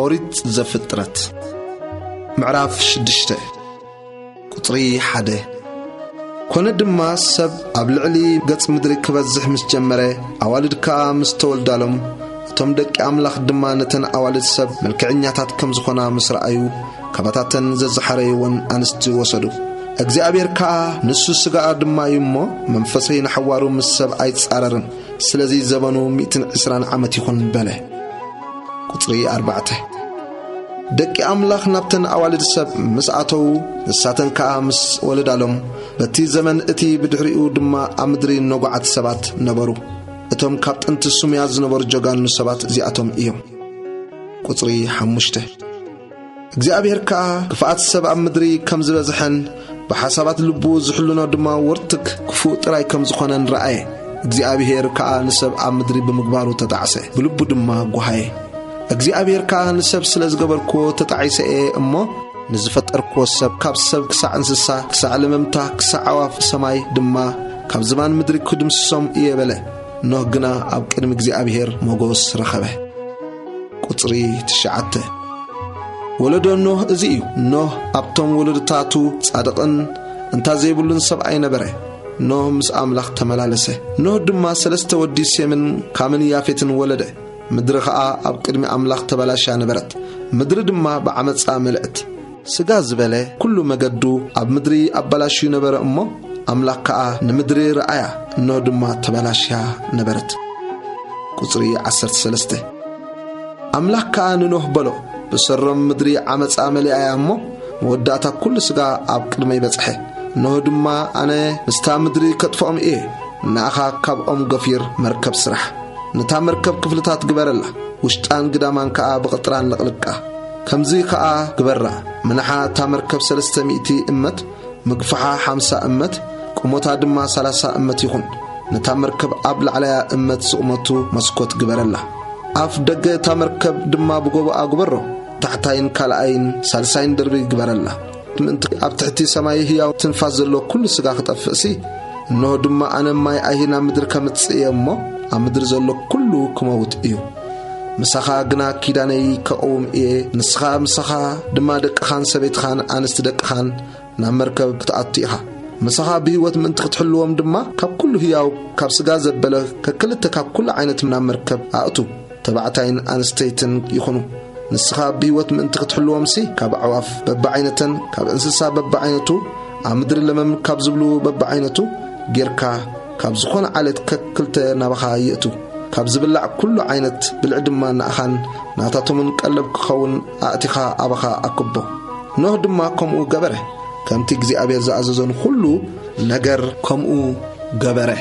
ኦሪት ዘፍጥረት ምዕራፍ ሽዱሽተ ቁጽሪ ሓደ። ኮነ ድማ ሰብ ኣብ ልዕሊ ገጽ ምድሪ ክበዝሕ ምስ ጀመረ፣ ኣዋልድ ከኣ ምስ ተወልዳሎም፣ እቶም ደቂ ኣምላኽ ድማ ነተን ኣዋልድ ሰብ መልክዐኛታት ከም ዝኾና ምስ ረኣዩ፣ ካባታተን ዘዝሓረይወን ኣንስቲ ወሰዱ። እግዚኣብሔር ከኣ፣ ንሱ ስጋኣ ድማ እዩ እሞ፣ መንፈሰይ ንሓዋሩ ምስ ሰብ ኣይጻረርን፣ ስለዚ ዘበኑ ሚእትን ዕስራን ዓመት ይኹን በለ። ቁጽሪ ኣርባዕተ። ደቂ ኣምላኽ ናብተን ኣዋልድ ሰብ ምስ ኣተዉ፣ ንሳተን ከኣ ምስ ወለዳሎም፣ በቲ ዘመን እቲ ብድሕሪኡ ድማ ኣብ ምድሪ ነጓዓት ሰባት ነበሩ። እቶም ካብ ጥንቲ ስሙያ ዝነበሩ ጀጋኑ ሰባት እዚኣቶም እዮም። ቁጽሪ ሓሙሽተ። እግዚኣብሔር ከኣ ክፍኣት ሰብ ኣብ ምድሪ ከም ዝበዝሐን ብሓሳባት ልቡ ዝሕልኖ ድማ ወርትክ ክፉእ ጥራይ ከም ዝኾነን ረኣየ። እግዚኣብሔር ከኣ ንሰብ ኣብ ምድሪ ብምግባሩ ተጣዕሰ፣ ብልቡ ድማ ጓሃየ። እግዚኣብሔር ከኣ ንሰብ ስለ ዝገበርክዎ ተጣዒሰ እየ እሞ፣ ንዝፈጠርክዎ ሰብ፣ ካብ ሰብ ክሳዕ እንስሳ፣ ክሳዕ ለመምታ፣ ክሳዕ ኣዕዋፍ ሰማይ ድማ፣ ካብ ዝባን ምድሪ ክድምስሶም እየ በለ። ኖህ ግና ኣብ ቅድሚ እግዚኣብሔር ሞገስ ረኸበ። ቁጽሪ ትሽዓተ። ወለዶ ኖህ እዚ እዩ። ኖህ ኣብቶም ወለዶታቱ ጻድቕን እንታ ዘይብሉን ሰብኣይ ነበረ። ኖህ ምስ ኣምላኽ ተመላለሰ። ኖህ ድማ ሰለስተ ወዲ ሴምን ካምን ያፌትን ወለደ። ምድሪ ኸኣ ኣብ ቅድሚ ኣምላኽ ተበላሽያ ነበረት። ምድሪ ድማ ብዓመጻ መልእት። ስጋ ዝበለ ኩሉ መገዱ ኣብ ምድሪ ኣባላሽዩ ነበረ እሞ፣ ኣምላኽ ከኣ ንምድሪ ረኣያ፣ እነሆ ድማ ተበላሽያ ነበረት። ቁጽሪ ዓሰርተ ሰለስተ። ኣምላኽ ከኣ ንኖህ በሎ፣ ብሰሮም ምድሪ ዓመጻ መሊኣያ እሞ፣ መወዳእታ ኩሉ ስጋ ኣብ ቅድመይ በጽሐ። እነሆ ድማ ኣነ ምስታ ምድሪ ከጥፍኦም እየ። ንኣኻ ካብኦም ገፊር መርከብ ስራሕ። ነታ መርከብ ክፍልታት ግበረላ፣ ውሽጣን ግዳማን ከኣ ብቕጥራን ለቕልቃ። ከምዚ ከኣ ግበራ፣ ምንሓ እታ መርከብ ሰለስተ ሚእቲ እመት፣ ምግፋሓ ሓምሳ እመት፣ ቁመታ ድማ ሰላሳ እመት ይኹን። ነታ መርከብ ኣብ ላዕለያ እመት ዝቑመቱ መስኮት ግበረላ። ኣፍ ደገ እታ መርከብ ድማ ብጎቦኣ ግበሮ፣ ታሕታይን ካልኣይን ሳልሳይን ደርቢ ግበረላ። ምእንቲ ኣብ ትሕቲ ሰማይ ህያው ትንፋስ ዘሎ ኩሉ ስጋ ክጠፍእሲ፣ እንሆ ድማ ኣነ ማይ ኣይሂ ናብ ምድሪ ከምጽእ እየ እሞ፣ ኣብ ምድሪ ዘሎ ኩሉ ክመውት እዩ። ምሳኻ ግና ኪዳነይ ከቐውም እየ፣ ንስኻ ምሳኻ ድማ ደቅኻን ሰበይትኻን ኣንስቲ ደቅኻን ናብ መርከብ ክትኣቱ ኢኻ። ምሳኻ ብህይወት ምእንቲ ክትሕልዎም ድማ ካብ ኩሉ ህያው ካብ ስጋ ዘበለ ከክልተ ካብ ኩሉ ዓይነት ናብ መርከብ ኣእቱ። ተባዕታይን ኣንስተይትን ይኹኑ። ንስኻ ብህይወት ምእንቲ ክትሕልዎምሲ፣ ካብ ኣዕዋፍ በብዓይነተን፣ ካብ እንስሳ በብዓይነቱ፣ ኣብ ምድሪ ለመም ካብ ዝብሉ በብዓይነቱ ጌርካ፣ ካብ ዝኾነ ዓሌት ከክልተ ናባኻ ይእቱ። ካብ ዝብላዕ ኩሉ ዓይነት ብልዒ ድማ ንኣኻን ናታቶምን ቀለብ ክኸውን ኣእቲኻ ኣባኻ ኣክቦ። ኖህ ድማ ከምኡ ገበረ። ከምቲ እግዚኣብሔር ዝኣዘዞን ኩሉ ነገር ከምኡ ገበረ።